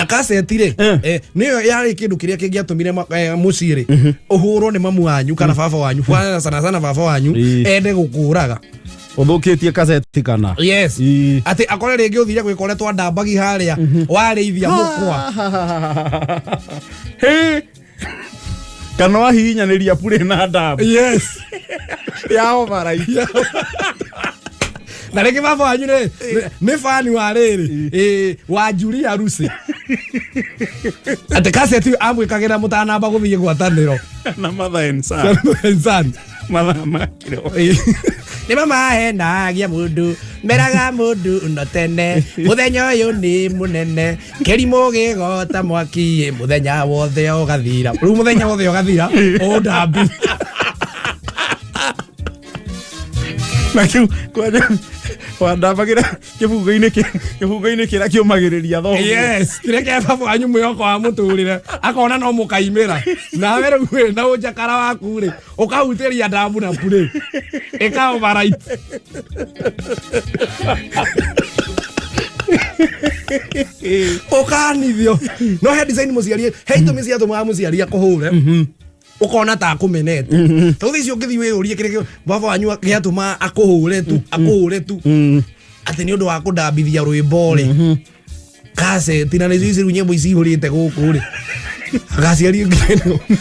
Kaseti rĩ, nĩyo yarĩ kĩndũ kĩrĩa kĩngĩatũmire mũciĩ rĩ ũhũrwo nĩ mamu wanyu kana baba wanyu, sana sana baba wanyu, ende gũkũraga. Ũthũkĩtie kaseti kana? Yes. Atĩ akore rĩngĩ ũthire gwĩka ũrĩa twandambagi harĩa warĩithia mũkwa. Hĩ! Kana wahihinyanĩria purĩ na ndabu ya overnight. Na rĩngĩ baba wanyu nĩ fani wa rĩrĩ wa Julia Rusi, atĩ kaseti amwĩkagĩra mũtanamba gũthiĩ gwatanĩro. Na mother and son. Son. Mathaa makĩro. Nĩ mama henagia mũndũ meraga mũndũ no tene mũthenya ũyũ nĩ mũnene kĩrimũ gĩgota mwaki mũthenya wothe ũgathira, rĩu mũthenya wothe ũgathira ũndambi. Na kĩu kwanja wandambagĩra kĩbungo-inĩ kĩrĩa kĩũmagĩrĩria thoguo. Yes, kĩrĩa kĩa baba wanyu mwĩhoko wa mũtũrĩre akona no mũkaimĩra nawe rĩu wĩ na ũnjakara waku rĩ ũkahutĩria ndamu na purĩ ĩka overnight. Ũkanithio no he design mũciari, he itũmi ciatũmaga mũciari akũhũre ũkona ta akũmenete, tondũ thaa icio ũngĩthiĩ wĩyũrie kĩrĩa baba wanyu gĩatũma akũhũre tu, akũhũre tu atĩ nĩ ũndũ wa kũndambithia rwĩmbo rĩ kaseti, na nĩcio ici rĩu nyĩmbo ici ihũrĩte gũkũ rĩ, agaciari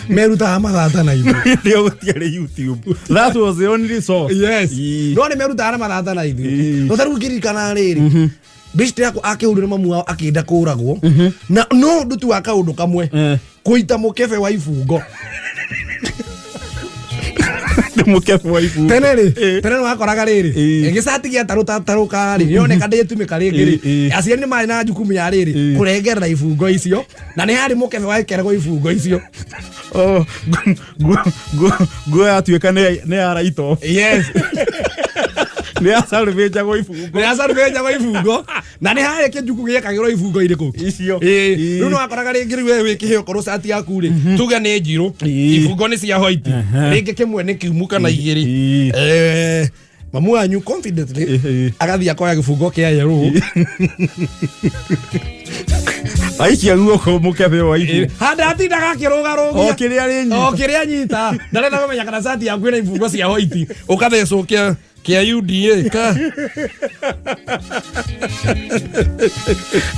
merutaga mathata na ithuĩ. Hĩndĩ ĩyo gũtiarĩ YouTube. That was the only source. Yes. No nĩ merutaga na mathata na ithuĩ. No ta rĩu ngĩririkana rĩrĩ bishop yakwa akĩhũrwo nĩ mamu wao akĩenda kũragwo na no ũndũ tu wa kaũndũ kamwe, kũita mũkebe wa ibungo. Nĩ mũkebe wa ibungo. Tene rĩ, tene nĩ wakoraga rĩrĩ gĩcati gĩatarũtatarũka rĩ yoneka ndĩtumĩka rĩngĩ rĩ, aciari nĩ marĩ na jukumu ya rĩrĩ kũrengerera ibungo icio, na nĩ harĩ mũkebe wekeragwo ibungo icio. Oh, nguo yatuĩka nĩ ya raito. Nĩ yacarĩbĩnjagwo ibungo. Nĩ yacarĩbĩnjagwo ibungo, na nĩ harĩ kĩnjuku gĩekagĩrwo ibungo irĩkũ? Icio. Rĩu nĩ wakoraga rĩngĩ rĩu we wĩ kĩheo korwo cati yaku rĩ tuge nĩ njirũ, ibungo nĩ cia white, rĩngĩ kĩmwe nĩ kiumu kana igĩrĩ. Mamu wanyu confidently agathiĩ akoya gĩbungo kĩa yellow. Aikia guoko mũkebe wa ibungo. Handũ atindaga akĩrũgarũgia. O kĩrĩa arĩnyita. O kĩrĩa anyita, ndarenda kũmenya kana cati yaku ĩna ibungo cia white ũkathecwo kĩa UDA ka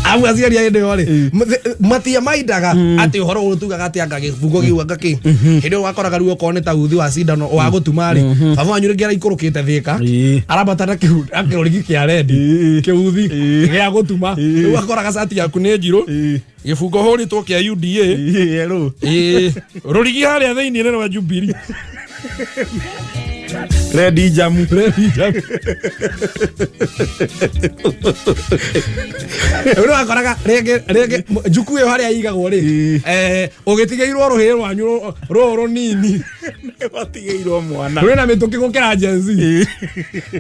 amu aciari a hĩndĩ ĩyo rĩ matia maindaga atĩ ũhoro ũyũ tugaga atĩ anga gĩbungo kĩu anga kĩ hĩndĩ ĩyo wakoraga rĩu okorwo nĩ ta uthi wa cindano wa gũtuma rĩ, baba wanyu rĩngĩ araikũrũkĩte Thĩka, arambata na kĩrũrigi kĩa rendi, kĩuthi gĩa gũtuma. Rĩu wakoraga cati yaku nĩ njirũ, gĩbungo hũrĩtwo kĩa UDA. Yerũ. Rũrigi harĩa thĩinĩ nĩ rwa Jubilee. Rendi jamu. Rendi jamu. Rĩu wakoraga rĩngĩ rĩngĩ njuku ĩyo harĩa igagwo rĩ, ũgĩtigĩirwo rũhĩ rwanyu rũrũ rũnini. Watigĩirwo mwana. Rwĩna mĩtũkĩ gũkĩra Gen Z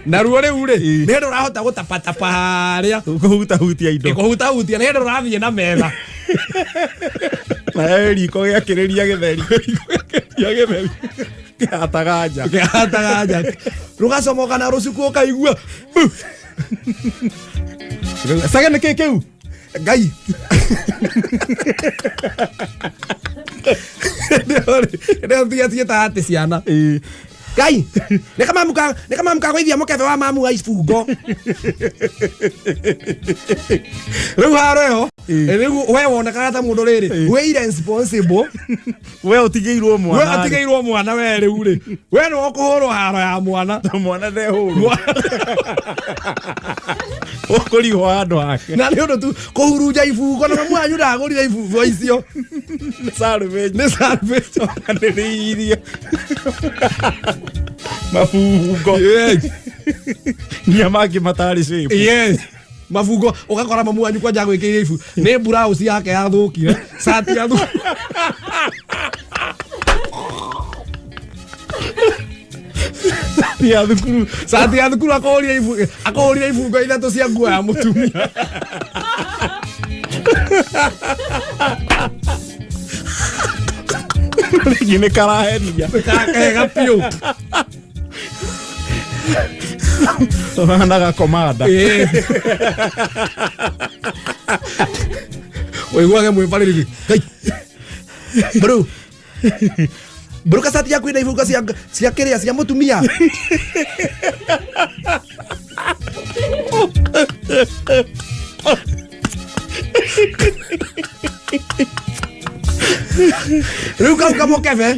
naruo rĩu rĩ, nĩ hĩndĩ ũrahota gũtapatapa harĩa. Kũhutahutia indo. Kũhutahutia, nĩ hĩndĩ ũrathiĩ na metha. Na he riko gĩakĩrĩria gĩtheri. Ya gĩtheri. Kĩhataga nja. Kĩhataga nja, rũgacomoka na rũcuku ũkaigua bu. Cage nĩ kĩ kĩu? Ngai ndio tiĩtaga atĩ ciana Ngai nĩ kamamu ka nĩ kamamu ka gũithia mũkebe wa mamu wa ibungo rĩu haro ĩyo. Rĩu we wonekaga ta mũndũ rĩrĩ wĩ irresponsible. We ũtigĩirwo we mwana. Ũtigĩirwo mwana we rĩu rĩ, we nĩwe ũkũhũrwo haro ya mwana. Mwana ndehũrwo. Ũkũrigwo handũ hake. Na nĩ ũndũ tu kũhurunja ibungo, na mamu wanyu ndagũrire ibungo icio. Nĩ salvage. Nĩ salvage. Anĩrĩirie. Mabungo. Nginya mangĩ matarĩ shape. Yes, mabungo ũgakora mamu wanyu kwanja gwĩkĩire ibu nĩ blouse yake yathũkire, cati yathũkire. Ya thukuru. Cati ya thukuru akũhũrire ibu, akũhũrire ibungo ithatũ cia nguo ya mũtumia. Rĩngĩ nĩ karahenia. Kega biũ. Ũhanaga komanda. Ũiguage mwĩbarĩrĩ ngai bro bro kacati yaku ina ibungo cia cia kĩrĩa cia mũtumia. Rĩu kau kamũkebe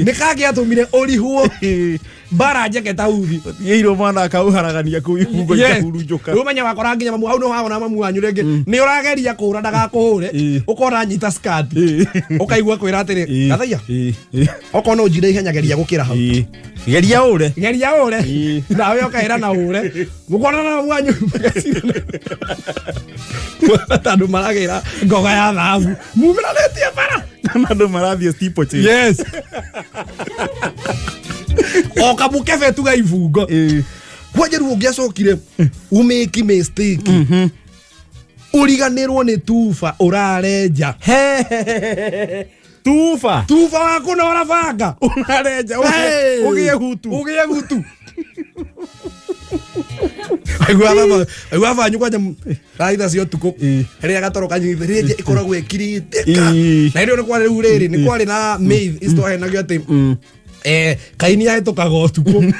nĩ kangĩatũmire ũrihwo mbara njeke ta uthi. Tigĩirwo mwana akauharagania kũu ibungo ikahurunjũka. Rĩu ũmenye wakora nginya mamu hau nĩ wawona mamu wanyu rĩngĩ nĩ ũrageria kũra ndagakũhũre. Ũkona nyita skirt, ũkaigua kwĩra atĩrĩ, gathaiya, okorwo no ũnjire ihenya, geria gũkĩra hau. Geria ũre. Geria ũre. Nawe ũkaĩra na ũre mũkona na mamu wanyu tondũ maragĩra ngoga ya thahabu mumĩranĩtie bara. Na andũ marathiĩ steeplechase. Yes, o kamũkebe tuga ibungo. Kwanja rĩu ũngĩacokire ũmĩki mistake, ũriganĩrwo nĩ tuba ũrarenja. Tuba. Tuba wa kũnora banga. Ũrarenja. Hey! Ũgĩe hutu. Ũgĩe gutu. Aigua baba, aigua banyu kwanja thaa cia ũtukũ rĩrĩa gatoro kanyitĩ rĩrĩa ĩkoragwo ĩkirĩte ka. Na hĩndĩ ĩyo nĩ kwarĩ rĩu rĩrĩ nĩ kwarĩ na myth ici twahenagio atĩ kaini ahĩtũkaga ũtukũ.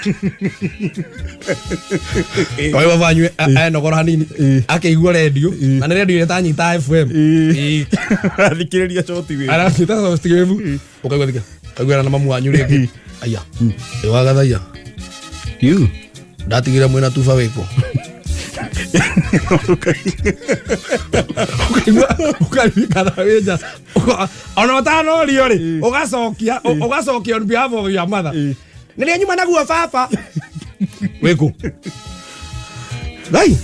Kwa hiyo baba anyue enogora hanini akĩigua redio, na nĩ redio ĩrĩa ĩtanyita FM. Arathikĩrĩria short wave. Aranyita short wave, ũkaigua thika kaiguana na mamu wanyu rĩngĩ, aya ĩwagathaia ndatigire mwĩna tuba wĩkũ, ũkaigua ũkaririkana wĩnja ona ũtanorio rĩ, ũgacokia ũgacokia on behalf of your mother, nĩrĩa nyuma naguo baba wĩkũ ngai.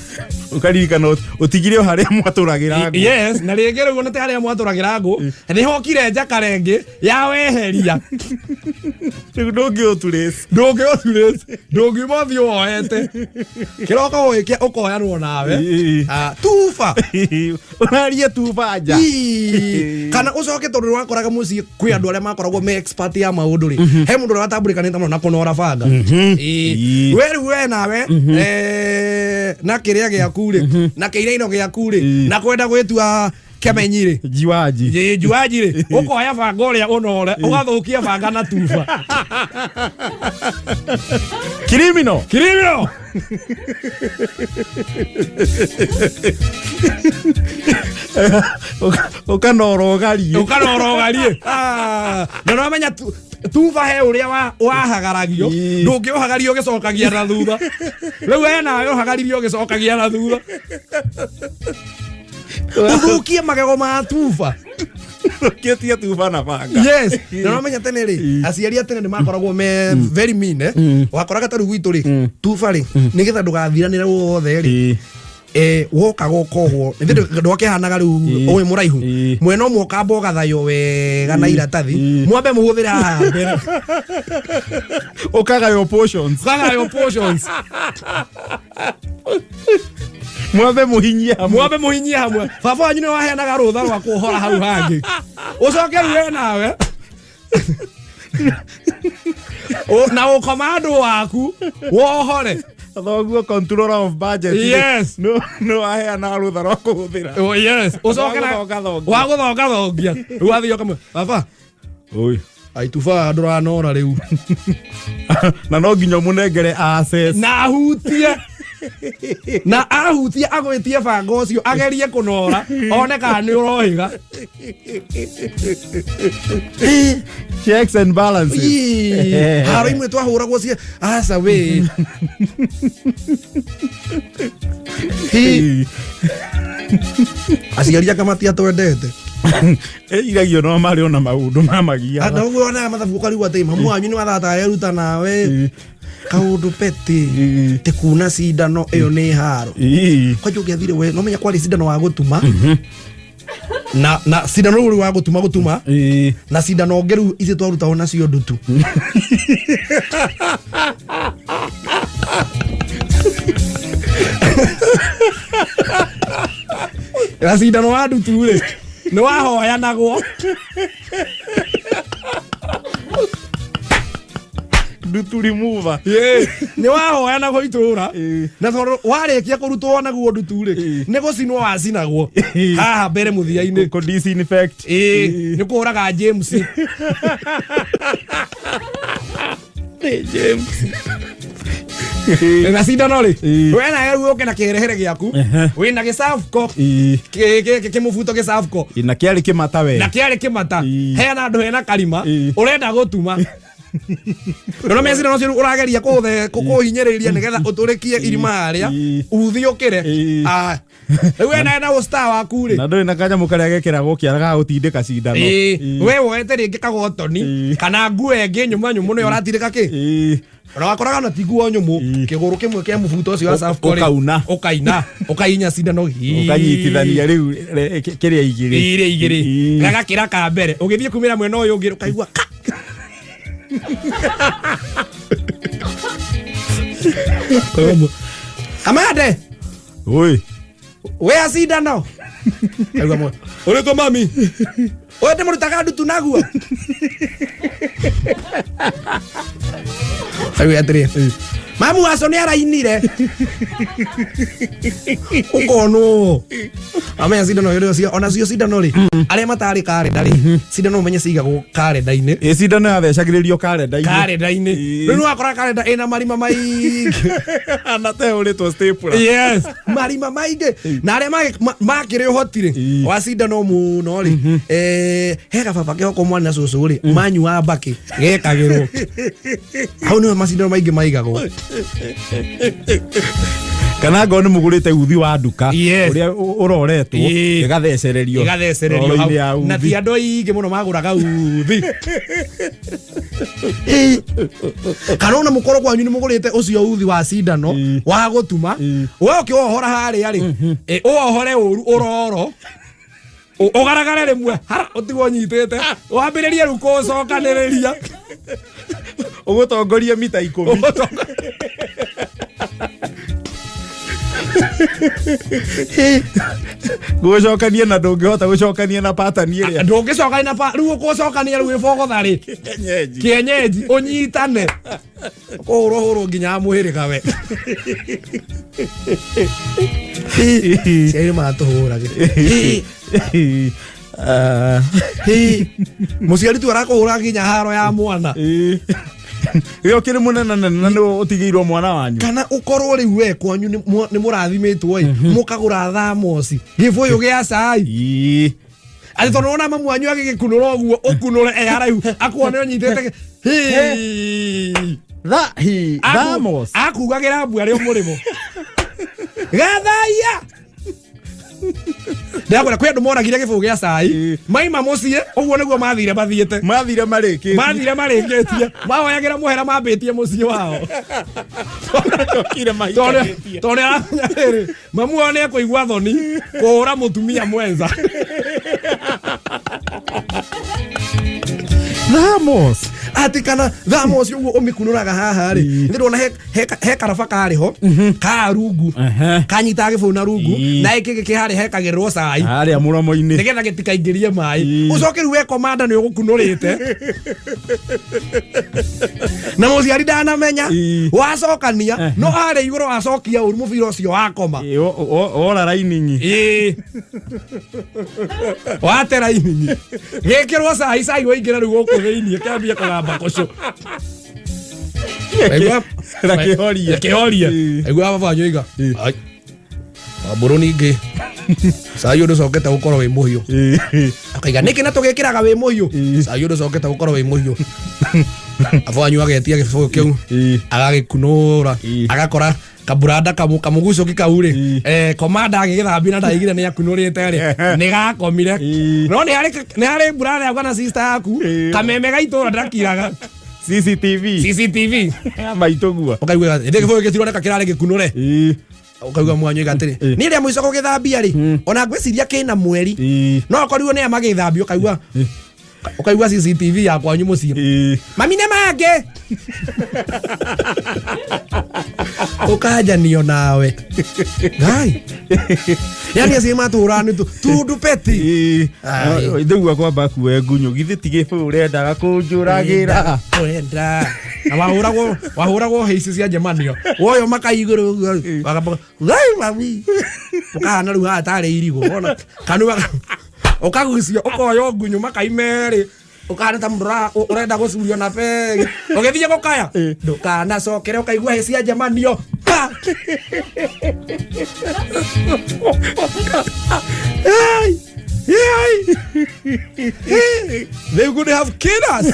Ũkaririkana ũtigire o harĩa mwatũragĩra ngũ. Yes, na rĩngĩ rĩu ona ti harĩa mwatũragĩra ngũ, nĩ hokire njakarengĩ ya weheria. Rĩu ndũngĩũturĩci. Ndũngĩũturĩte, ndũngiuma ũthiĩ woete kĩroko ũgĩkia ũkoyanwo nawe. Ah, tuba. Ũrarie tuba nja. Ii. Kana ũcoke tondũ nĩwakoraga mũciĩ kwĩ andũ arĩa makoragwo me expert ya maũndũ rĩ, he mũndũ ũrĩa watambũrĩkanĩte mũno na kũnora banga. Ii. We rĩu we nawe na kĩrĩa gĩaku rĩ, na kĩiraino gĩaku rĩ, na kwenda gwĩtua kĩmenyi rĩ, Njiwaji. Ĩ, njuaji rĩ, ũkoya banga ũrĩa ũnore ũgathũkia banga na tuba. Criminal. Criminal. Ũkanora ũgarie. Ũkanora ũgarie. Ah, na nĩwamenya tuba he ũrĩa wahagaragio. Ndũngĩũhagaria ũgĩcokagia na thutha. Rĩu we nawe ũhagaririe ũgĩcokagia na thutha, ũthũkie magego ma tuba. Ũkĩtie tuba na banga. Yes, na nĩwamenya tene rĩ, aciari a tene nĩ makoragwo me very mean, eh? Wakoraga ta rĩu gwitũ rĩ, tuba rĩ, nĩgetha ndũgathiranĩre wothe rĩ, wokaga ũkohwo ndwakĩhanaga rĩu ũĩ mũraihu. Mwena ũmwe ũkamba ũgathaywo wega na iratathi, mwambe mũhũthĩre haha mbere. Ũkagaywo portions. Ũkagaywo portions. Mwambe mũhinyie hamwe. Mwambe mũhinyie hamwe. Baba wanyu nĩ waheanaga rũtha rwa kuohora hau hangĩ, ũcoke rĩu we nawe na ũkoma andũ waku wohore. Thoguo controller of budget. Yes. No aheanaga rũtha rwa kũhũthĩra. Oh, yes, ũcoke na Wa gũthongathongia. Wa gũthongathongia. Rĩu wathiĩ ũkamwe, baba. Oi. Aituba ndũranora rĩu. Na no nginya ũmũnengere access. Na ahutie, na ahutie agwĩtie banga ũcio agerie kũnora one kana nĩ ũrohĩga. Checks and balances. Ii, haro imwe twahũragwo cia aca we. Hi, aciari anga matiatwendete. Ĩiragio no marĩ ona maũndũ mamagiaga. Na ũguo onaga mathabu ũkarigwo atĩ mamu wanyu nĩ wathata eruta nawe kaũndũ peti ti kuna cindano ĩyo nĩ haro. Kwanja ũngĩathire we no menya kwarĩ cindano wa gũtuma na cindano rĩu wa gũtuma gũtuma na cindano ũngĩ rĩu ici twarutagwo nacio ndutu. Na cindano wa ndutu rĩ, nĩ wahoyanagwo. Ndutu remover. Nĩ wahoya naguo itũra. Ĩĩ. Na tondũ warĩkia kũrutwo naguo ndutu rĩ, Ĩĩ. nĩ gũcinwo wacinagwo haha mbere mũthia-inĩ. Kũ disinfect. Ĩĩ, nĩ kũhũraga James. James. Na cindano rĩ, Ĩĩ. we nawe rĩu ũke na kĩherehere gĩaku Ehe. wĩna gĩcabko, Ĩĩ. kĩmũbuto gĩcabko Na kĩarĩ kĩmata we. Na kĩarĩ kĩmata. Ĩĩ. Hena andũ hena karima Ĩĩ. ũrenda gũtuma Ndona mecindano ũcio ũrageria kũthe kũhinyĩrĩria nĩgetha ũtũrĩkie irima harĩa Ĩĩ. uthi ũkĩre. Ĩĩ. Ah, rĩu wena na ũstar waku rĩ, Na ndũrĩ na kanyamũ karĩa gekĩragwo kĩara ga gũtindĩka cindano. Ĩĩ, Ĩĩ. we woete rĩngĩ kagotoni Ĩĩ. kana nguo ĩngĩ nyũma nyũmũ nĩyo ũratindĩka kĩ. Ĩĩ. Ona wakoraga na ti nguo nyũmũ, Ĩĩ. kĩgũrũ kĩmwe kĩa mũbuto ũcio wa Safco rĩ, Ũkauna. ũkaina ũkainya cindano hii. Ũkanyitithania rĩu kĩrĩa igĩrĩ. Igĩrĩ igĩrĩ. Ĩĩ. Gagakĩra ka mbere ũgĩthiĩ kumĩra mwena ũyũ ũngĩ ũkaigua ka. Kamande. Oi. We acindano kaigua mwe ũrĩkũ mami ũyũ ndĩmũrutaga ndutu naguo. Kaigua atĩrĩ, mamu waco nĩ arainire ũkonwo amenya cindano ĩrĩ cio onacio cindano rĩ, arĩa matarĩ karenda rĩ, cindano ũmenye cigagwo karenda-inĩ. Ĩ, cindano yathecagĩrĩrio karenda-inĩ. Karenda-inĩ. Ĩĩ. Rĩu nĩwakora karenda ĩna marima maingĩ. Na tehũrĩtwo stapler. Yes, marima maingĩ na arĩa makĩrĩ ũhoti rĩ Ĩĩ. wa cindano mũno rĩ, he gababa kĩhoko mwana na cũcũ rĩ manyua mbakĩ gekagĩrwo hau nĩho macindano maingĩ maigagwo. Kana ngoo nĩ mũgũrĩte uthi wa nduka Yes. ũrĩa ũroretwo, Ĩĩ. ĩgathecererio Ĩgathecererio roro-inĩ hau. ya Na uthi. ti andũ aingĩ mũno magũraga uthi. Kana ona mũkorwo kwanyu nĩ mũgũrĩte ũcio uthi wa cindano Ĩĩ. wa gũtuma, Ĩĩ. we ũkĩwohora harĩa rĩ, ũwohore ũru ũroro ũgaragare rĩmwe hara ũtigwo ũnyitĩte wambĩrĩrie rĩu kũũcokanĩrĩria. Ũgũtongoria mita 10. Gũcokania na ndũngĩhota gũcokania na patani ĩrĩa. Ndũngĩcokania na rĩu ũkũcokania rĩu ĩbogotha rĩ. Kienyeji. Kienyeji ũnyitane kũhũrwo hũrwo nginya mũhĩrĩga we ciairĩ matũhũrage. Ah. Mũciari tu arakũhũra nginya haro ya mwana. Ĩĩ. Ĩyo ũkĩrĩ mũnene nene na nĩ ũtigĩirwo mwana wanyu. Kana ũkorwo rĩu we kwanyu nĩ mũrathimĩtwo ĩ, mũkagũra thamoci gĩbũyũ gĩa cai. Ĩĩ. Atĩ tondũ wona mamu wanyu agĩgĩkunũra ũguo ũkunũre e haraihu akuone ũnyitĩte Hĩ. Tha hi thamos. Akugagĩra mbu arĩ o mũrĩmo gathaia. Ndĩrakwĩra kwĩ andũ moragire gĩbũyũ gĩa cai. Ĩĩ. Maima mũciĩ ũguo nĩguo mathire mathiĩte. Mathire marĩkĩtie. Mathire marĩkĩtie mahoyagĩra mũhera mambĩtie mũciĩ wao. Macokire mahikanĩtie. Tondũ aramenya rĩrĩ mamu wao nĩ ekũigua thoni kũhũra mũtumia mwenza. Thamos. Atĩ kana thamoci ũguo ũmĩkunũraga haha rĩ, Ĩĩ. nĩ ndĩrona he karaba karĩ ho ka rungu kanyitaga gĩbũyũ na rungu. Ĩĩ. Na ĩkĩ gĩkĩ harĩa hekagĩrĩrwo cai Harĩa mũromo-inĩ. nĩgetha gĩtikaingĩrie maĩ. Ĩĩ. Ũcoke rĩu we komanda nĩ ũgũkunũrĩte na mũciari ndanamenya. Ĩĩ. Wacokania no harĩa igũrũ wacokia ũru mũbira ũcio wakoma. Ĩĩ, ora rainingi. Ĩĩ. Watera inini gĩkĩrwo cai cai waingĩra rĩu gũkũ thĩiniĩ kĩambie kũgamba kũcũ. Na kĩhoria. Kĩhoria. Ĩĩ. Aigua baba wanyu oiga, Ĩĩ. "Ai, wambũrũ ningĩ cai ũyũ ndũcokete gũkorwo wĩ mũhiũ." Ĩĩ. Akaiga nĩkĩ na tũgĩkĩraga wĩ mũhiũ. Ĩĩ. Cai ũyũ ndũcokete gũkorwo wĩ mũhiũ. Baba wanyu agetia gĩbũyũ kĩu, Ĩĩ. agagĩkunũra, Ĩĩ. agakora kaburanda kamũgucũki kau rĩ, Ĩĩ. Komanda agĩgĩthambia na ndaigire nĩ akunũrĩte rĩ, nĩ gakomire. Ĩĩ. No nĩ harĩ brother yaku kana sister yaku Ĩĩ. kameme ga itũra ndakiraga. CCTV. CCTV. Maitũ guo. Ũkaigua ĩndĩ gĩbũyũ gĩtironeka kĩrarĩ gĩkunũre. Ĩĩ. Ũkaigua mwanyu iga atĩrĩ, Ĩĩ. niĩ rĩa mũico gũgĩthambia rĩ, ona ngwĩciria kĩna mweri. Ĩĩ. No akorirwo nĩ magĩthambia ũkaigua Ũkaigua CCTV ya kwanyu mũciĩ. Mami nĩ mangĩ ũkanjanio nawe ngai yani acio matũraga nĩ tundu peti. Ai. Ndĩgua kwamba kuwe ngunyu githĩ ti gĩbũyũ ũrendaga kũnjũragĩra. Ũrenda na wahũragwo wahũragwo hĩici cia njemanio woyo maka igũrũ ũguo, wakamba ngai mami ũkahana rĩu haha tarĩ irigũ wona kanua ũkagucio ũkoywo ngunyu makai merĩ ũkahana ta mũndũ ũrenda gũcurio na begi ũgĩthiĩ gũkaya ndũkanacokere ũkaigua hĩ cia njemanio Pa! Hey! Hey! Hey! They could have killed us.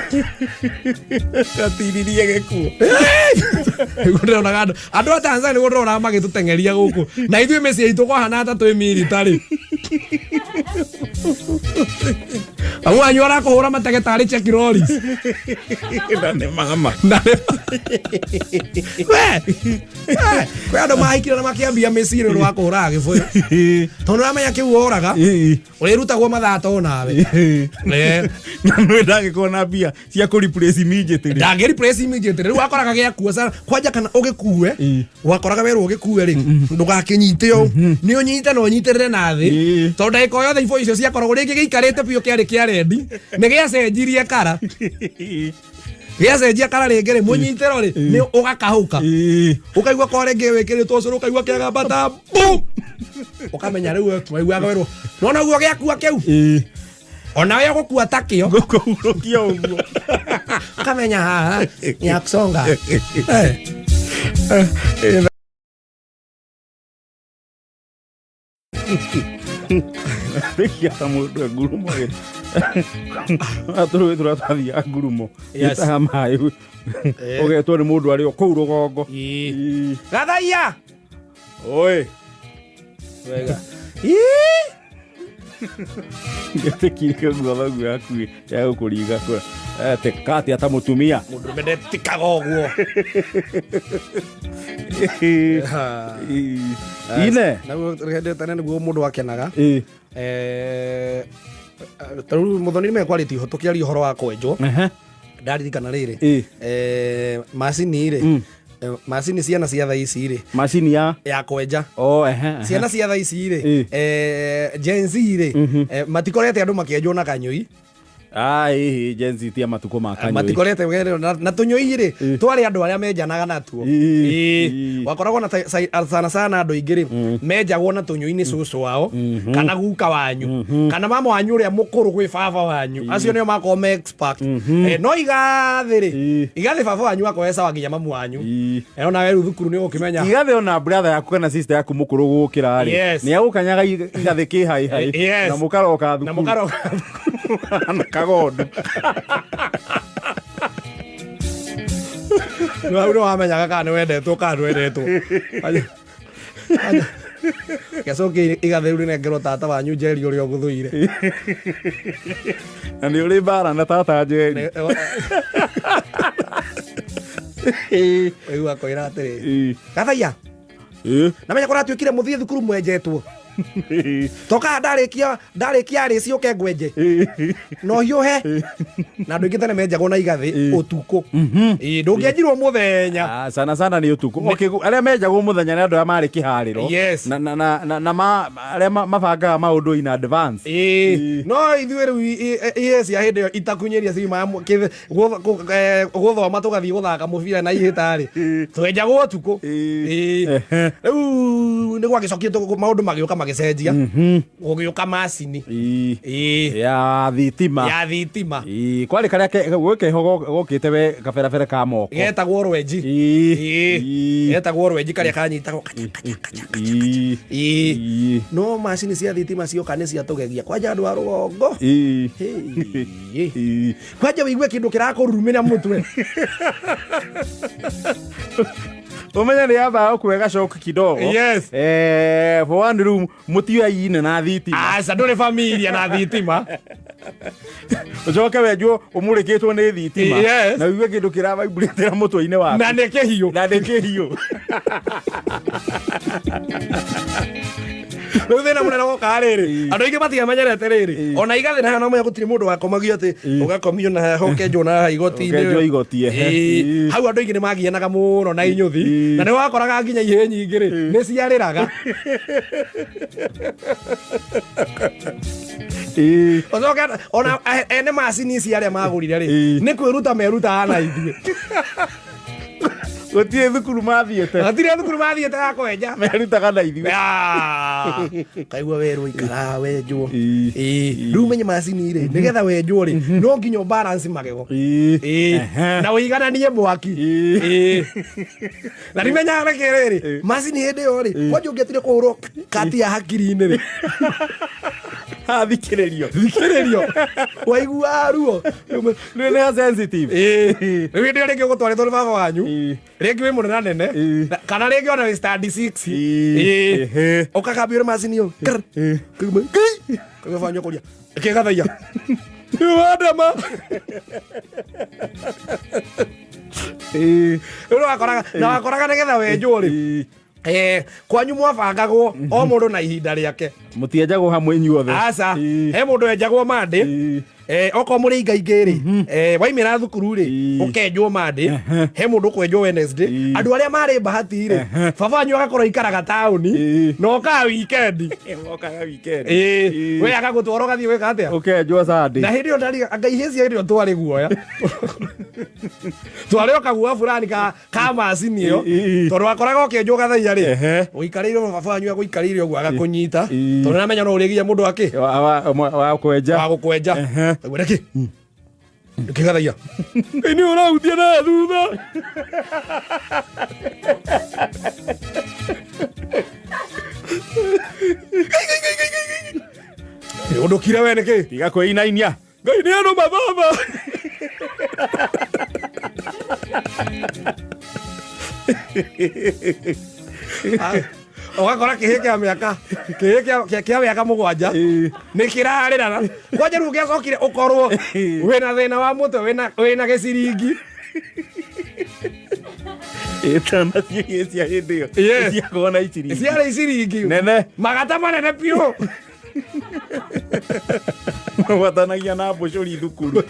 Atiririe gĩkuũ. Nĩguo ndĩronaga andũ a Tanzania nĩguo ndĩronaga magĩtũteng'eria gũkũ na ithuĩ mĩciĩ itũ kwahana ta twĩ military. Amu wanyu arakũhũra matege tarĩ check lorries. Na nĩ mama. Na we we, kwĩ andũ mahikire na makĩambia mĩciĩ nĩ ũndũ wa kũhũraga gĩbũyũ tondũ ũramenya kĩu woraga ũrĩrutagwo mathaa to nawe. Na nĩ ndangĩkorwo na mbia cia kũ replace immediately. Ndangĩ replace immediately. Rĩu wakoraga gĩakua sana kwanja kana ũgĩkue wakoraga werwo ũgĩkue rĩ ndũgakĩnyite ũũ nĩ ũnyite na ũnyitĩrĩre na thĩ tondũ ndagĩka o yothe ibũyũ icio ciakoragwo rĩngĩ gĩikarĩte biũ kĩarĩ kĩa rendi nĩ gĩacenjirie kara gĩacenjia kara rĩngĩ rĩ mũnyitĩro rĩ nĩ ũgakahũka ũkaigua kwa rĩngĩ wĩkĩrĩtwo ũcũrũ ũkaigua kĩagamba ta boom ũkamenya rĩu waiguaga werwo nona ũguo gĩakua kĩu onawe ũgũkua ta kĩo. Ngũkũhurũkia ũguo. Ũkamenya haha nĩ ya kusonga. Rĩkia ta mũndũ e ngurumo tũrũĩ tũrĩa twathiaga ngurumo gĩtaha maĩ ũgetwo nĩ mũndũ arĩ o kũu rũgongo. Ii. Gathaiya. Oi. Wega. Ngetĩkirie ũguo thoguo yaku ya gũkũringa kũra katia ta mũtumia. Mũndũrũme ndetĩkaga ũguo. Ine. Naguo hĩndĩ tene nĩguo mũndũ akenaga. Ta rĩu mũthoni nĩ mekwarĩtie ũhoro tũkĩaria ũhoro wa kwenjwo ndaririkana rĩrĩ macini rĩ macini ciana cia thaa ici rĩ Macini ya ya kwenja. Oh, ehe, ehe. Ciana cia thaa ici rĩ Gen Z rĩ matikorete andũ makĩenjwo na kanyũi. Ah, ĩhĩ, Gen Z ti a matukũ ma kanyũi. Matikorete na tũnyũi rĩ twarĩ andũ arĩa menjanaga natuo. Wakoragwo na sana sana andũ aingĩ rĩ menjagwo na tũnyũi nĩ cũcũ wao kana guka wanyu kana mama wanyu ũrĩa mũkũrũ gwĩ baba wanyu acio nĩo makorwo me expert. No igathĩ rĩ igathĩ baba wanyu akorwo e sawa nginya mamu wanyu. Onawe rĩu thukuru nĩ ũgũkĩmenya. Igathĩ ona brother yaku kana sister yaku mũkũrũ gũkĩra rĩ nĩ agũkanyaga igathĩ kĩhaihai na mũkaroka thukuru na mũkaroka na kagondo. Nĩ hau nĩ wamenyaga kana nĩ wendetwo kana ndwendetwo. Gĩcoke igathĩ rĩu rĩnengerwo tata wanyu Njeri ũrĩa ũgũthũire. Na nĩ ũrĩ mbara na tata Njeri. Rĩu akwĩra atĩrĩ gathaiya namenya kũratuĩkire mũthiĩ thukuru mwenjetwo toka ndarĩkia ndarĩkia rĩci ũke ngwenje na ũhiũhe na andũ aingĩ tene menjagwo na igathĩ ũtukũ. Ĩĩ, ndũngĩenjirwo mũthenya. Ah, sana sana nĩ ũtukũ. Okay, arĩa menjagwo mũthenya nĩ andũ arĩa marĩ kĩharĩro na arĩa mabangaga maũndũ in advance. Ĩĩ, no ithuĩ rĩu ihe cia hĩndĩ ĩyo itakunyĩria ciumaga gũthoma tũgathiĩ gũthaka mũbira na ihĩta rĩ twenjagwo ũtukũ. Ĩĩ. Rĩu nĩ gwagĩcokire maũndũ magĩũka magĩcenjia gũgĩũka macini. Ĩĩ. Ya thitima. Ya thitima. Ĩĩ, kwarĩ karĩa gwĩ keho gokĩte we kaberabere ka moko getagwo rwenji. Ĩĩ. Getagwo rwenji karĩa kanyitagwo kacha kacha kacha kacha. Ĩĩ. Ĩĩ. No macini cia thitima cioka nĩ ciatũgegia kwanja andũ a rũgongo. Hey. Kwanja wĩigue kĩndũ kĩrakũrurumĩra mũtwe. Ũmenye nĩ yambaga gũkũhe gacoki kidogo. For one room mũtioyaine na thitima. Aca ndũrĩ familia na thitima. Ũcoke wenjwo ũmũrĩkĩtwo nĩ thitima. Na ũigue kĩndũ kĩravibratĩra mũtwe-inĩ waku. Na nĩ kĩhiũ. Na nĩ kĩhiũ. Rĩu thĩna mũnene woka rĩrĩ, andũ aingĩ matiamenyerete rĩrĩ, ona igathĩ na haha no menya gũtirĩ mũndũ wakomagio atĩ ũgakomio na haha ũkenjwo na haha igoti-inĩ. Ũkenjwo igoti, ehe. Hau andũ aingĩ nĩ magianaga mũno na inyũthi, na nĩ wakoraga nginya ihĩĩ nyingĩ rĩ nĩ ciarĩraga. Ũcoke ona ene macini ici arĩa magũrire rĩ, nĩ kwĩruta merutaga na ithuĩ. Gũtirĩ thukuru mathiĩte. Gũtirĩ thukuru mathiĩte ya kwenja. Merutaga na ithuĩ. Ah, kaigua werwo ikara wenjwo. Rĩu menye macini rĩ, nĩgetha wenjwo rĩ, no nginya ũ balance magego. Na ũigananie mwaki. Na ndimenyaga nĩkĩ rĩrĩ, macini hĩndĩ ĩyo rĩ, kwanja ũngĩatire kũhũrwo kati ya hakiri-inĩ rĩ, Thikĩrĩrio. Thikĩrĩrio, waiguaga ruo. Nĩ nĩ sensitive. Rĩu hĩndĩ ĩyo rĩngĩ ũgũtwarĩtwo nĩ baba wanyu, rĩngĩ wĩ mũnene nene, kana rĩngĩ ona wĩ stand 6. Ũkagambio nĩ macini ĩyo. Krr. Kaigua, "Kii!" Kaigua baba wanyu akũria, "Ĩkĩgathaia wandema." Rĩu wakoraga na wakoraga nĩgetha wenjwo rĩ, kwanyu mwabangagwo o mũndũ na ihinda rĩake. Mũtienjagwo hamwe inyuothe. Aca. He mũndũ wenjagwo Monday. Okorwo mũrĩ ingaingĩ rĩ, waimĩra thukuru rĩ, ũkenjwo Monday. He mũndũ ũkwenjwo Wednesday. Andũ arĩa marĩ bahati rĩ, baba wanyu agakorwo ikaraga taũni na okaga weekend. Okaga weekend. We agagũtwara ũgathiĩ gwĩka atĩa? Ũkenjwo Sunday. Na hĩndĩ ĩyo ndariga anga ihĩĩ cia hĩndĩ ĩyo twarĩ guoya, twarĩ o kaguoya fulani ka macini ĩyo, tondũ wakoraga ũkĩenjwo gathaia rĩ, ũikarĩire baba wanyu agũikarĩire ũguo agakũnyita, tondũ nĩamenya no ũrĩgia mũndũ akĩ wa kwenja. Wa gũkwenja. Aigua nĩkĩ nĩkĩ gathaia nĩ ũrahutia na thutha. Ũndũkire we nĩkĩ? Tiga kwĩinainia. Ngai nĩ anũma baba. Ũgakora kĩhĩ kĩa mĩaka, kĩhĩ kĩa mĩaka 7 nĩ kĩrarĩra kwanja. Rĩu ũngĩacokire ũkorwo wĩna thĩna wa mũtwe, wĩna gĩciringi. Ĩtanacio cia hĩndĩ ĩyo ciakorwo na iciringi. Ciarĩ iciringi nene. Magata manene biũ. Magwatanagia na mbũcũri thukuru.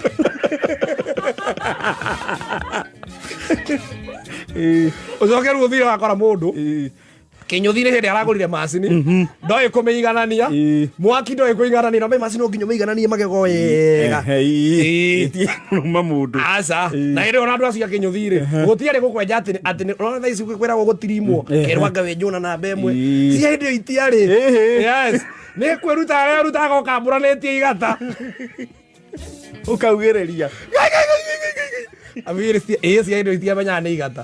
Ũcoke rĩu ũthire wakora mũndũ kĩnyũthi-inĩ hĩndĩ aragũrire macini ndoĩ kũmĩiganania mwaki, ndoĩ kũiganania na macini, no nginya ũmĩigananie magego wega. Ĩtigũrũma mũndũ. Aca. Na hĩndĩ ĩyo ona andũ acio a kĩnyũthi rĩ, gũtiarĩ gũkwenja atĩ ũrona thaa ici kwĩragwo gũtirimwo, kerwo anga wenjwo na namba 1. Cia hĩndĩ ĩyo itiarĩ. Yes, nĩ kwĩruta arĩa ũrutaga ũkambũranĩtie igata. Ũkaugĩrĩria. Amiri cia ĩĩ cia hĩndĩ ĩyo itiamenyaga nĩ igata.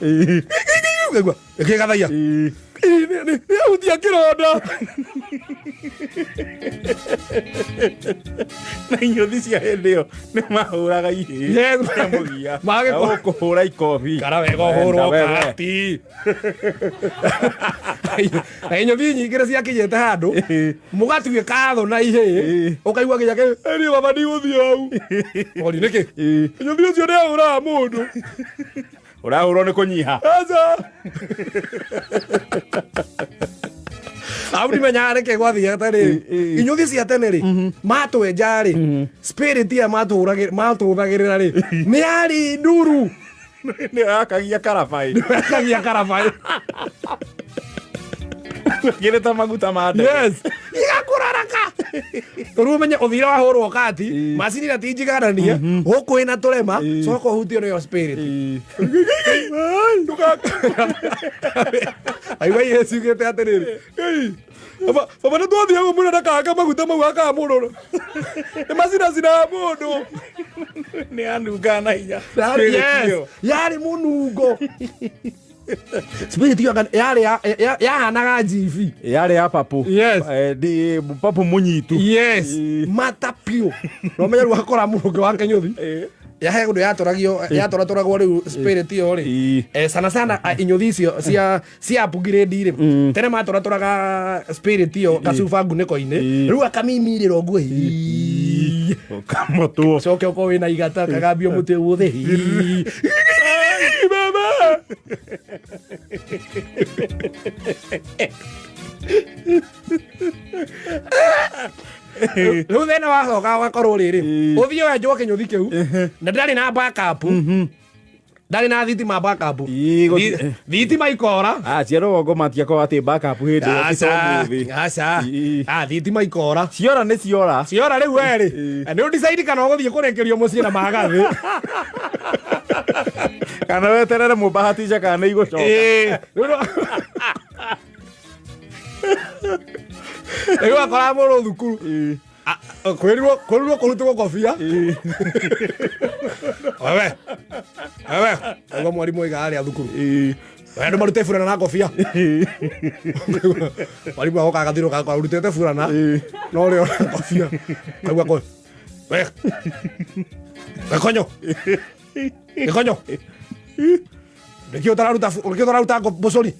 Ũkaigua ĩkĩgathaia nĩ ahutia kĩronda. Na inyũthi cia hĩndĩ ĩyo nĩ mahũraga ihĩĩ. Mũgia. Kũhũra ikobi. Kara wega ũhũrwo kati. Na inyũthi nyingĩ nĩ ciakinyĩte handũ mũgatuĩka thũ na ihĩĩ, ũkaigua nginya niĩ baba ndigũthiĩ hau. Ori nĩkĩ? Inyũthi ũcio nĩ ahũraga mũndũ. Ũrahũrwo nĩ kũnyiha. Aca. Au ndimenyaga nĩkĩ gwathiaga rĩ, inyũthi cia tene rĩ, matwenja rĩ, spirit ĩrĩa matũhũthagĩrĩra rĩ, nĩ yarĩ nduru. Nĩ yakagia karabaĩ. Yakagia karabaĩ. Kĩrĩ ta maguta ma ndege. Yes, igakũraraka tondũ ũmenye ũthire wahũrwo kati macini ĩrĩa ti njigananie gũkũ ĩna tũrema, coka ũhutio nĩyo spirit. Aigua ihe ciugĩte atĩrĩrĩ, "Ei, baba baba nĩ twathiaga mũno ndakahaka maguta mau hakaga mũndũ nĩ macinacinaga mũndũ." Nĩ yanungaga na hinya. Yes, yarĩ mũnungo spirit ĩyo yarĩ yahanaga njibi. Yarĩ ya papu. Yes. Papu mũnyitu. Yes, mata piũ. No menya rĩu wakora mũndũ wa kĩnyũthi yahe ũndũ yatũragio yatũratũragwo rĩu spirit ĩyo rĩ, sana sana inyũthi icio cia upgrade rĩ, tene matũratũraga spirit ĩyo gacuba ngunĩko-inĩ, rĩu akamimirĩra ũguo. Hii. Ũkamũtwo. Coke ũkorwo wĩna igata kagambio mũtĩ wothe. Hii. Baba. Rĩu thĩna wacoka ũgakorwo rĩrĩ, ũthiĩ wenjwo kĩnyũthi kĩu na ndarĩ na backup, ndarĩ na thitima backup. Ii, Thitima ikora. Ah, cia rũgongo matiakorwo atĩ backup hĩndĩ ĩyo ti ta Aca, ũmũthĩ. aca. Ii. Ah, thitima ikora. Ciora nĩ ciora. Ciora rĩu werĩ nĩ ũdecide kana ũgũthiĩ kũrĩkĩrio mũciĩ na magathĩ. Kana weterere mũbahatisha kana nĩ igũcoka. Ĩĩ. Rĩu akora mũndũ thukuru kwĩrirwo kũrutwo kobia. Wewe wewe, aigua mwarimũ aiga harĩa thukuru, we andũ marute burana na kobia. Mwarimũ agoka agathirũka akora ũrutĩte burana no ũrĩa ũrĩ na kobia. Aigua kũ we gĩkonyo gĩkonyo, nĩkĩ ũtararuta nĩkĩ ũtararuta mbũcũri?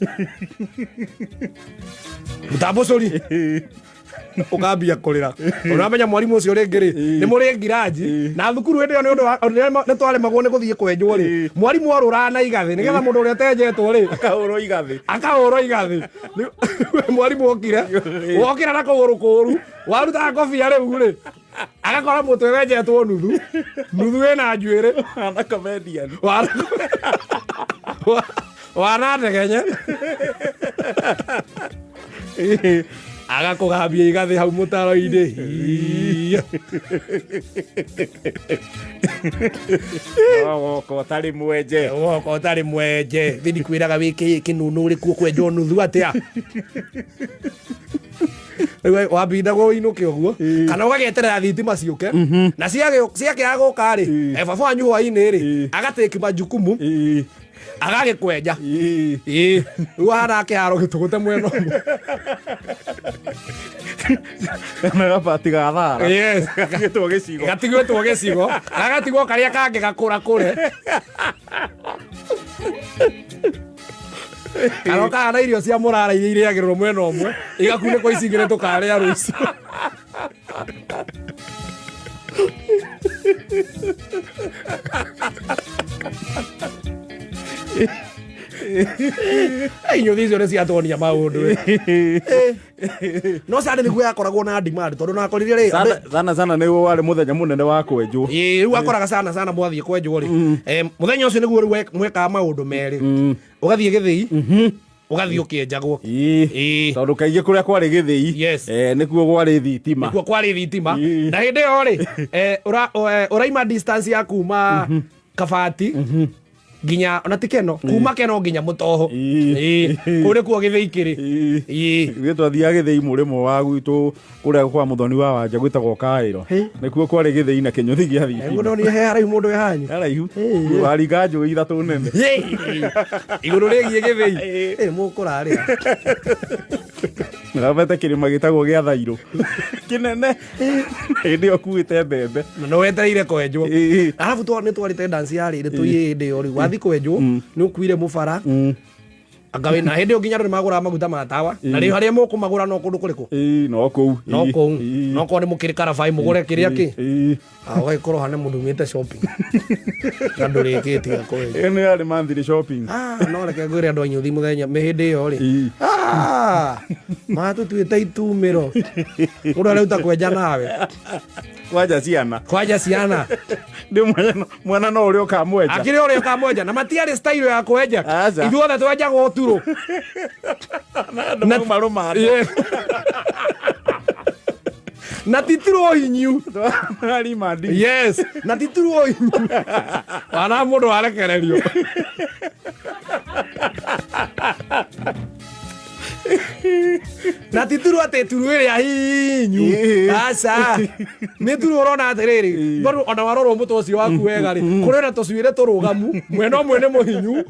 Ruta mbũcũri. Ũkambia kũrĩra. Ũramenya mwarimũ ũcio rĩngĩ rĩ nĩ mũrĩ ngiranji na thukuru hĩndĩ ĩyo nĩ ũndũ wa nĩ twaremagwo nĩ gũthiĩ kwenjwo rĩ, mwarimũ arũraga na igathĩ nĩgetha mũndũ ũrĩa ũtenjetwo rĩ akahũrwo igathĩ. Akahũrwo igathĩ. Mwarimũ okire wokĩra na kũgũrũ kũru waruta ngobia rĩu rĩ, agakora mũtwe wenjetwo nuthu nuthu wĩna njuĩrĩ. Ana comedian. Wana ndegenye agakũgambia igathĩ hau mũtaro-inĩ. Hiya. Woka ũtarĩ mwenje. Woka ũtarĩ mwenje thĩ ndikwĩraga wĩkĩ kĩnũnũ ũrĩkuo kwenjwo nuthu atĩa. Rĩu wambindagwo ũinũke ũguo kana ũgagĩeterera thitima ciũke na ciakĩaga gũka rĩ, baba wanyu hwainĩ rĩ agatĩki majukumu agagĩkwenja. Ĩĩ, rĩu ahana kĩharo gĩtũgũte mwena ũmwe. Kana gabati ga thara. Yes. Gagĩtwo gĩcigo. Gatigwĩtwo gĩcigo, gagatigwo karĩa kangĩ gakũra kũre kana ũkahana irio cia mũrara iria irĩagĩrĩrwo mwena ũmwe igakunĩkwo ici igĩrĩ tũkarĩa rũciũ. Inyuthi icio nĩ ciatuonia maũndũ. No cande nĩguo yakoragwo na demand tondũ nakorire rĩ Sana sana sana nĩguo warĩ mũthenya mũnene wa kwenjwo. Ĩĩ, rĩu akoraga sana sana mwathiĩ kwenjwo rĩ, mũthenya ũcio nĩguo rĩu mwekaga maũndũ merĩ, ũgathiĩ gĩthĩi, ũgathiĩ ũkĩenjagwo. Ĩĩ. Tondũ kaingĩ kũrĩa kwarĩ gĩthĩi nĩkuo gwarĩ thitima. Nĩkuo kwarĩ thitima. Na hĩndĩ ĩyo rĩ, ũraima distance ya kuma Kabati nginya ona ti Keno, kuma Keno nginya Mũtoho. Ĩĩ, kũu nĩkuo gĩthĩi kĩrĩ. Ĩĩ. Ithuĩ twathiaga gĩthĩi mũrĩmo wa gwitũ kũrĩa kwa mũthoni wa Wanja gwĩtagwo Kaĩro. Nĩkuo kwarĩ gĩthĩi na kĩnyũthi gĩa thitima. Nĩguo ndonire he haraihu mũndũ wĩ hanyu. Haraihu waringa njũĩ ithatũ nene. Igũrũ rĩgiĩ gĩthĩi. Ĩ, mũkũrarĩa. Nĩrabete kĩrĩma gĩtagwo gĩa Thairũ kĩnene hĩndĩ ĩyo kuĩte mbembe. Na nĩ wetereire kwenjwo. Arabu nĩ twarĩte dance ya rĩrĩ tũiĩ hĩndĩ ĩyo rĩu wathi kwenjwo nĩ ũkuire mũbara anga wĩna hĩndĩ ĩyo nginya andũ nĩ magũraga maguta ma tawa na rĩu harĩa mũkũmagũra no kũndũ kũrĩkũ? Ĩĩ, no kũu. No kũu. No korwo nĩ mũkĩrĩ karabai mũgũre kĩrĩa kĩ. Ah, ũgagĩkorwo hana mũndũ umĩte shopping na ndũrĩkĩtie kwenjwo. Ĩyo nĩ yarĩ monthly shopping. Ah, no reke ngwĩre andũ a inyuthi mũthenya hĩndĩ ĩyo rĩ, ah, matũtuĩte itumĩro mũndũ areuta kwenja nawe. Kwanja ciana. Kwanja ciana. Ndĩ mwana no ũrĩa ũkamwenja. Akĩrĩ ũrĩa ũkamwenja na matiarĩ style ya kwenja. Aca. Ithuothe twenjagwo turũ. Na andũ mauma rũmande. Yes. Na titirwo hinyu. Remand. Yes, na titirwo hinyu wana mũndũ warekererio. Na ti turu atĩ turu ĩrĩa hinyu. Aca, nĩ turu ũrona atĩrĩrĩ, tondũ ona warorwo mũtwe ũcio waku wega rĩ, kũrĩ na tũcuĩrĩ tũrũgamu mwena ũmwe nĩ mũhinyu.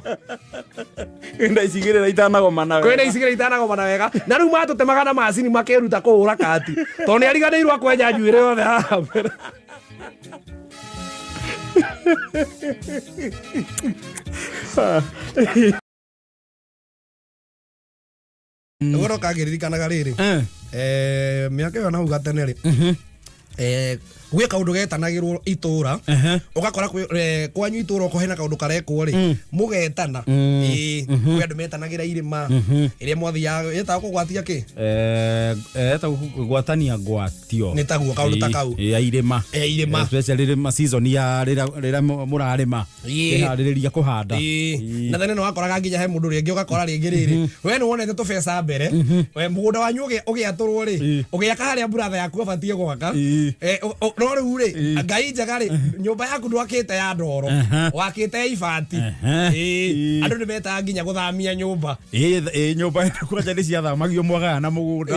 Kwĩna icigĩrĩra itanagomana kwĩna wega. icigĩrĩra itanagomana wega na rĩu matũtemaga na macini makeruta kũhũra kati tondũ nĩ ariganĩirwo akwenja njuĩrĩ yothe haha mbere. Ũguo kangĩririkanaga rĩrĩ, mĩaka ĩyo na hau gatene rĩ, Gwĩ kaũndũ getanagĩrwo itũra, ũgakora kwanyu itũra okorwo hena kaũndũ karekwo rĩ, mũgetana. Ĩĩ, kwĩ andũ metanagĩra irĩma ĩrĩa mwathiaga ĩtagwo kũgwatia kĩ. Etagwo gwatania ngwatio. Nĩ taguo, kaũndũ ta kau. Ya irĩma. Irĩma. Especially rĩma season ya rĩrĩa mũrarĩma, kĩharĩrĩria kũhanda. Ĩĩ. Na tene nĩ wakoraga nginya he mũndũ rĩngĩ ũgakora rĩngĩ rĩrĩ we nĩ wonete tũbeca mbere, we mũgũnda wanyu ũgĩatũrwo rĩ, ũgĩaka harĩa buratha yaku abatiĩ gwaka. No rĩu rĩ, Ngai njega rĩ, nyũmba yaku ndwakĩte ya ndoro, wakĩte ya ibati. Ĩĩ. Andũ nĩ metaga nginya gũthamia nyũmba. Ĩĩ, nyũmba ĩno kwanja nĩ ciathamagio mwagaya na mũgũnda.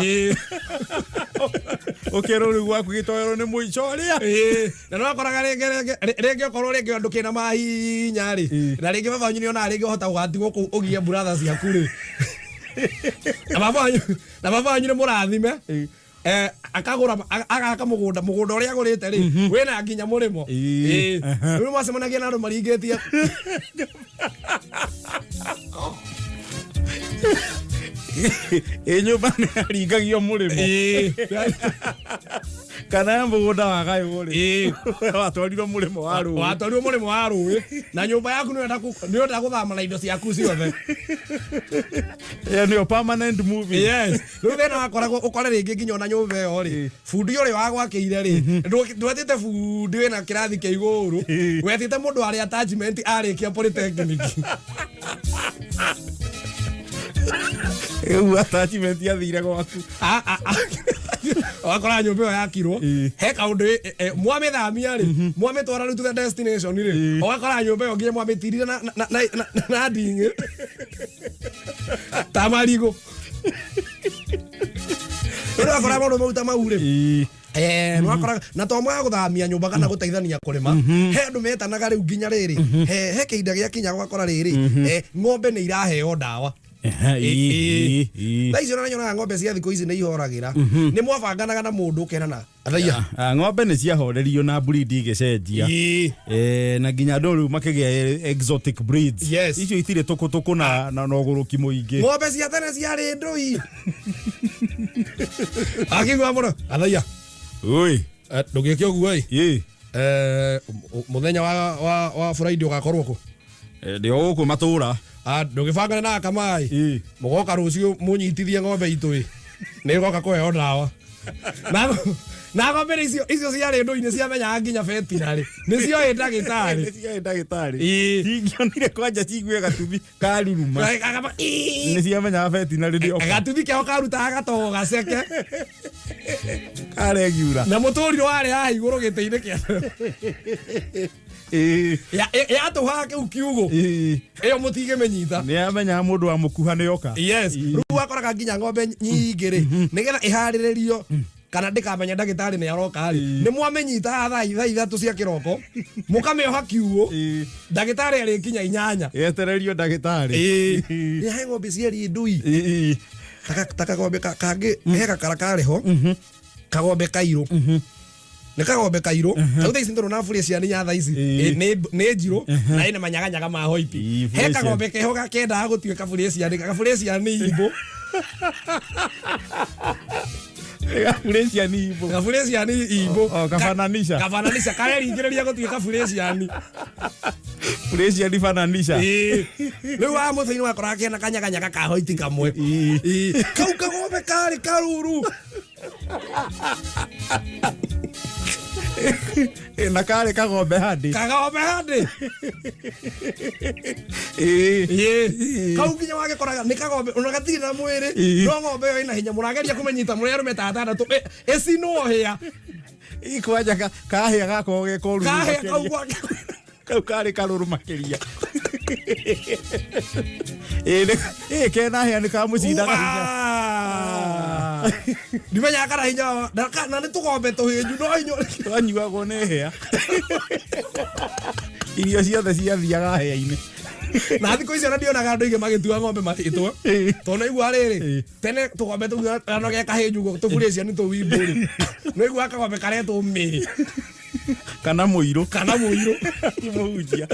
Ũkerwo rĩu gwaku gĩtoero nĩ mũico ũrĩa. Ĩĩ. Na nĩ wakoraga rĩngĩ okorwo rĩngĩ andũ kĩna mahinya rĩ, na rĩngĩ baba wanyu nĩonaga rĩngĩ ũhota gũgatigwo kũu ũgie buratha ciaku rĩ, na baba wanyu nĩ mũrathime. Akagũra agaka mũgũnda ũrĩa agũrĩte rĩ, wĩna nginya mũrĩmo. Rĩu mwacemanagia na andũ maringĩtie. Ĩ, nyũmba nĩ yaringagio mũrĩmo. Kana ya mũgũnda wagaywo rĩ, watwarirwo mũrĩmo wa rũĩ. Watwarirwo mũrĩmo wa rũĩ na nyũmba yaku nĩũrenda gũthama na indo ciaku ciothe. Ĩyo nĩyo permanent moving. Yes, rĩu thĩna wakoragwo ũkore rĩngĩ nginya ona nyũmba ĩyo rĩ, bundi ũrĩa wagwakĩire rĩ, ndwetĩte bundi wĩna kĩrathi kĩa igũrũ, wetĩte mũndũ warĩ attachment arĩkia polytechnic. Rĩu attachment yathire gwaku. Ah, ah, ah. Wakora nyũmba ĩyo yakirwo, he kaũndũ mwamĩthamia rĩ, mwamĩtwara rĩu to the destination rĩ, ũgakora nyũmba ĩyo nginya mwamĩtirire na nding'ĩ ta marigũ. Rĩu wakora maũndũ mau ta mau rĩ, nĩwakora na to mwaga gũthamia nyũmba kana gũteithania kũrĩma, he andũ metanaga rĩu nginya rĩrĩ he kĩhinda gĩakinya ũgakora rĩrĩ ng'ombe nĩ iraheo ndawa. Thaa icio ona nyonaga ng'ombe cia thikũ ici nĩ ihoragĩra. Nĩ mwabanganaga na mũndũ ũkerana athaia. Ah, ng'ombe nĩ ciahorerio na breed igĩcenjia. Na nginya andũ rĩu makĩgĩa exotic breeds. Icio itirĩ tũkũtũkũ na ũgũrũki mũingĩ. Ng'ombe cia tene ciarĩ ndũi akigua mũno athaia. Oi. Ndũgĩke ũguo ĩ. Mũthenya wa Friday ũgakorwo kũ? Ndĩ o gũkũ matũra. Ah, ndũgĩbangane na akamai, mũgoka rũciũ mũnyitithie ng'ombe itũ ĩ, nĩ ĩgoka kũheo ndawa na ng'ombe nĩ icio ciarĩ ndũi-inĩ ciamenyaga nginya betinarĩ nĩcio ĩ ndagĩtarĩ. Nĩcio ndagĩtarĩ. Cingĩonire kwanja cigue gatubi karuruma, nĩ ciamenyaga betinarĩ nĩ oka. Gatubi kĩao karutaga gatogo gaceke. Karegiura. Na mũtũrirũ warĩ haha igũrũ gĩtĩ-inĩ kĩa yatũhaga kĩu kiugo ĩyo mũtigĩmĩnyita. Nĩ amenyaga mũndũ wa mũkuha nĩ oka. Yes, rĩu wakoraga nginya ng'ombe nyingĩ rĩ, nĩgetha ĩharĩrĩrio kana ndĩkamenya ndagĩtarĩ nĩ aroka rĩ, nĩ mwamĩnyita haha thaa 3 cia kĩroko, mũkamĩoha kiugũ, ndagĩtarĩ arĩkinya 8. Yetererio ndagĩtarĩ. Nĩ he ng'ombe ciarĩ ndui. Ta kagombe kangĩ he gakara karĩ ho, kagombe kairũ, nĩ kagombe kairũ kau. Thaa ici ndĩrona Fresian ya thaa ici. Nĩ njirũ na ĩna manyaganyaga ma hoiti. He Fresian. Kagombe keho gakendaga gũtuĩka Fresian, gabũrĩciani imbũ. Fresian imbũ. Gabũrĩciani imbũ. O, kafananisha. Kafananisha kareringĩrĩria gũtuĩka Fresian. Fresian fananisha. Ĩĩ. Rĩu wa mũthĩ-inĩ wakoraga kena kanyaganyaga ka hoiti kamwe. Ĩĩ. Kau kagombe karĩ karuru. Na karĩ kagombe handi. Kagombe handi. Ĩĩ. Kau nginya wagĩkoraga nĩ kagombe ona gatirĩ na mwĩrĩ, no ng'ombe ĩyo ĩna hinya, mũrageria kũmĩnyita mũrĩ arũme ta atandatũ, ĩcinwo hĩa. Kwanja kahĩa gakoragwo ge koru. Kahĩa kau makĩria. gwake. Kau karĩ karũrũ makĩria. Ĩĩ, kena hĩa nĩ kamũcindaga hinya. Uaa. Ndimenyaga kana hinya na nĩ tũgombe tũhĩnju no hinya. Twanyuagwo nĩ hĩa, irio ciothe ciathiaga hĩa-inĩ. Na thikũ icio ona ndionaga andũ aingĩ magĩtua ng'ombe marĩtwa, tondũ naigua rĩrĩ, tene tũgombe tũu ano ge kahĩnju ũguo tũburĩcia nĩ tũwimbo rĩ, naigua kagombe karetwo mĩrĩ. Kana mũirũ. Kana mũirũ. Mũhunjia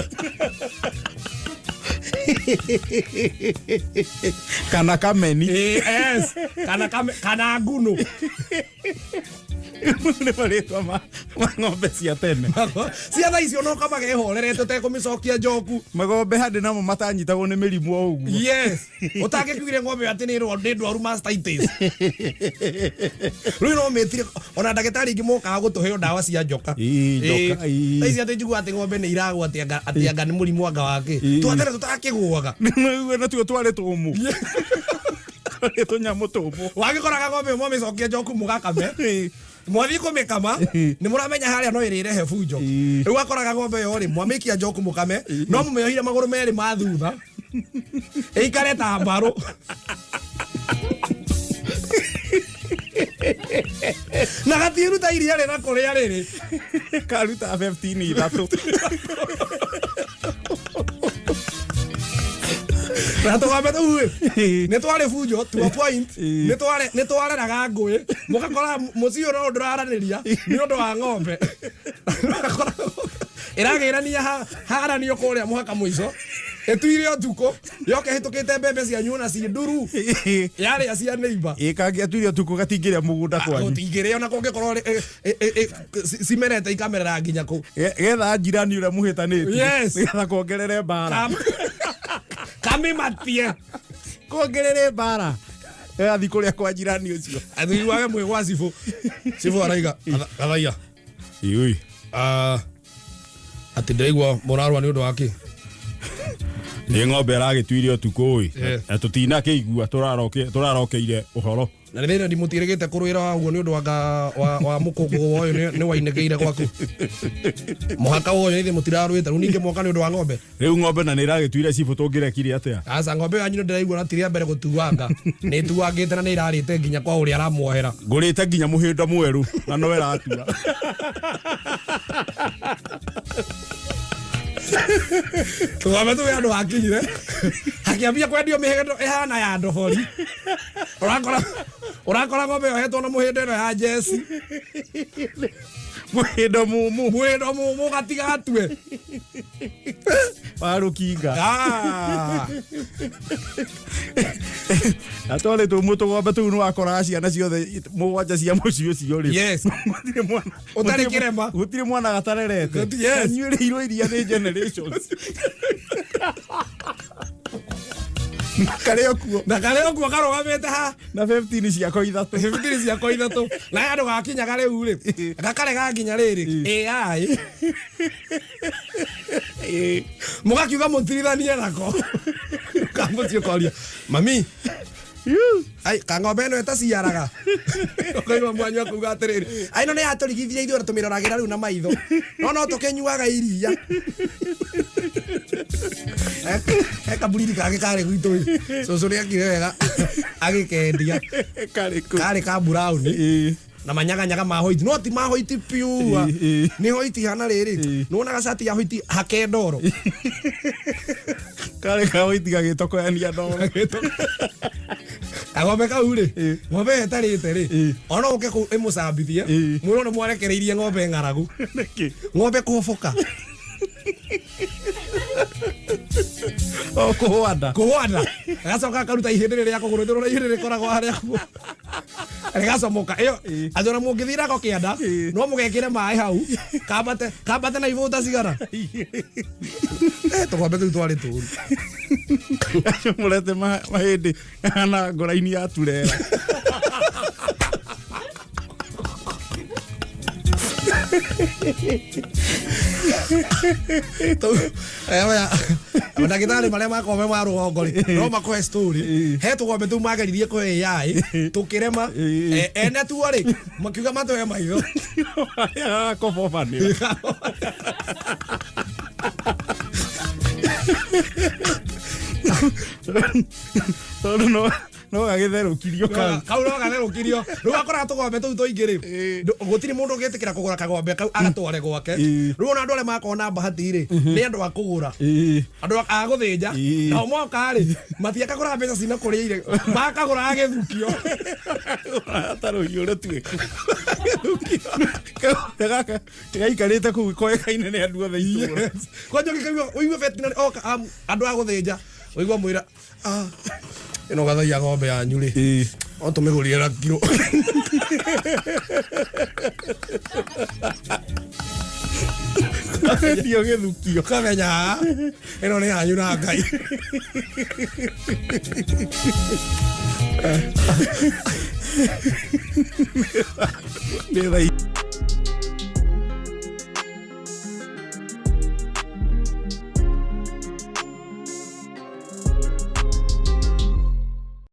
kana kameni. Ĩĩ, yes. Kana ngunũ. Nĩ marĩtwa ma ng'ombe cia tene. Cia thaa icio no kamaga ĩhorerete ũtekũmĩcokia njoku. Magombe handĩ namo matanyitagwo nĩ mĩrimũ o ũguo. Yes, ũtangĩkiugire ng'ombe ĩyo atĩ nĩ ndwaru mastitis. Rĩu no mĩtire ona ndagĩtarĩ ingĩ mokaga gũtũheo ndawa cia njoka. Ii, njoka, ii. Thaa ici atĩ njigua atĩ ng'ombe nĩ iragwa atĩ anga nĩ mũrimũ anga wake. Twatene tũtakĩgũaga. Nĩ natuo twarĩ tũmũ, twarĩ tũnyamũ tũmũ. Wagĩkoraga ng'ombe ĩmwe mĩcokia njoku mũgakame. Mwathiĩ kũmĩkama nĩ mũramenya harĩa no ĩrĩrehe bunjo. Rĩu akoraga ng'ombe ĩyo rĩ, mwamĩikia njoku mũkame, no mũmĩohire magũrũ merĩ ma thutha ĩikare ta mbarũ na gatiĩruta iria rĩna kũrĩa rĩrĩ. Karuta 15 ithatũ. Na tũgombe tũu rĩ, nĩ twarĩ bunjo to a point. Nĩ twareraga ngũĩ, mũgakora mũciĩ ũyũ no ndũraranĩria nĩ ũndũ wa ng'ombe. Ũgakora ĩragĩrania haranio kũrĩa mũhaka mũico ĩtuire ũtukũ yoke ĩhĩtũkĩte mbembe cianyu na ciĩ nduru yarĩa cia neighbor. Ĩ kangĩatuire ũtukũ gatingĩrĩa mũgũnda kwanyu. Gũtingĩrĩa ona kũngĩkorwo cimerete ikamerera nginya kũ. Getha njirani ũrĩa mũhĩtanĩtie. Nĩgetha kongerere mbara. Kamĩmatie. Kongerere mbara, gathi kũrĩa kwa njirani ũcio. Athuri wage mwĩ gwa cibũ, cibũ araiga gathaia. Ui. Ah, atĩ ndĩraigua mũrarũa nĩ ũndũ wa kĩ? Nĩ ng'ombe ĩragĩtuire ũtukũ ĩ. Eh. Na tũtinakĩigua, tũrarokeire ũhoro. Na nĩ thĩna ndimũtirĩgĩte kũrũĩra ũguo nĩ ũndũ wa mũkũngũ wa ũyũ nĩ wainĩkĩire gwaku mũhaka wa ũyũ, nĩ mũtirarũĩte rĩu ningĩ mwoka nĩ ũndũ wa ng'ombe. Rĩu ng'ombe na nĩ ĩragĩtuire, cibũ, tũngĩrekire atĩa? Aca, ng'ombe yanyu nĩ ndĩraigua na ti rĩa mbere gũtuanga, nĩ ĩtuangĩte na nĩ ĩrarĩte nginya kwa ũrĩa aramuohera. Ngũrĩte nginya mũhĩndo mwerũ na no ĩratua. Tũgombe tũu andũ hakinyire hakĩambia kwendio mĩhĩndo ĩhana ya ndobori. Ũrakora ng'ombe yohetwo na mũhĩndo ĩno ya jeci. Mũhĩndo mũmũ. Mũhĩndo mũmũ gatiga gatue. Wa rũkinga. Ah. Na twarĩ tũmũ tũgombe tũu nĩ wakoraga ciana ciothe mũgwanja cia mũciĩ ũcio rĩ, gũtirĩ mwana Ũtarĩ kĩrema. Gũtirĩ mwana gatarerete. Anyuĩrĩirwo iria nĩ generations na karĩ o kuo. Na karĩ o kuo karũgamĩte ha. Na 15 ciako ithatũ. Bibitiri ciakwa ithatũ na andũ gakinyaga rĩu rĩ, gakarega nginya rĩrĩ AI mũgakiuga mũtirithanie nako kamũciĩ ũkoria mami, ai kang'ombe ĩno ĩtaciaraga, ũkaigua mwanyu akuga atĩrĩrĩ, ai no nĩ yatũrigithia ithuĩ tũmĩroragĩra rĩu na maitho no tũkĩnyuaga iria. He kaburiri kangĩ karĩ gwitũ ĩ, cũcũ nĩ akire wega agĩkendia. Karĩ kũ? Karĩ ka brown na manyaganyaga ma white, no ti ma white pure. Nĩ white hana rĩrĩ. Nĩwonaga cati ya white hake ndoro. Karĩ ka white gagĩtokoyania ndoro. Kagombe kau rĩ, ng'ombe ĩyo ĩtarĩte rĩ, ona ũke kũu ĩmũcambithie. Mwĩrwo nĩ mwarekereirie ng'ombe ng'aragu. Nĩkĩ? Ng'ombe kũhoboka. O kũhwanda. Kũhwana agacoka akaruta ihĩndĩ rĩrĩa kũgũrũ ithũrũ ihĩndĩ rĩkoragwo harĩa kuo rĩgacomoka ĩyo. Atĩ ona mũngĩthiĩ nako kĩanda no mũgekĩre maĩ hau kambate kambate na ibũta cigana. Eh, tũgombe tũu twarĩ tũru. Acio mũrete mahĩndĩ hana ngoraini ya turera. Ndagĩtarĩ marĩa makorwo me ma rũgongo rĩ, no makũhe story. He tũgombe tũu mageririe kũhe AI tũkĩrema. Ene tuo rĩ, makiuga matũhe maitho. Harĩa gakobobanĩra. Tondũ no gagĩtherũkirio kau. Kau no gatherũkirio. Rĩu akoraga tũgombe tũu tũingĩ rĩ, gũtirĩ mũndũ ũngĩtĩkĩra kũgũra kagombe kau agatware gwake. Rĩu ona andũ arĩa makorwo na bahati rĩ, nĩ andũ a kũgũra, andũ a gũthĩnja. Nao moka rĩ, matiakagũra mbeca cina kũrĩa ire makagũra gĩthukio. Ta rũhiũ rũtuĩku. Kagombe gaka gaikarĩte kũu koĩkaine nĩ andũ othe itũũra. Kwanja ũngĩkaigua ũigue veterinary oka, andũ a gũthĩnja, ũigua mwĩra, "Ah, Ĩno gathaia ng'ombe yanyu rĩ, no tũmĩgũrire na kiro. Ndio gĩthukio. Ũkamenya ĩno nĩ yanyu na Ngai. Nĩ thaa.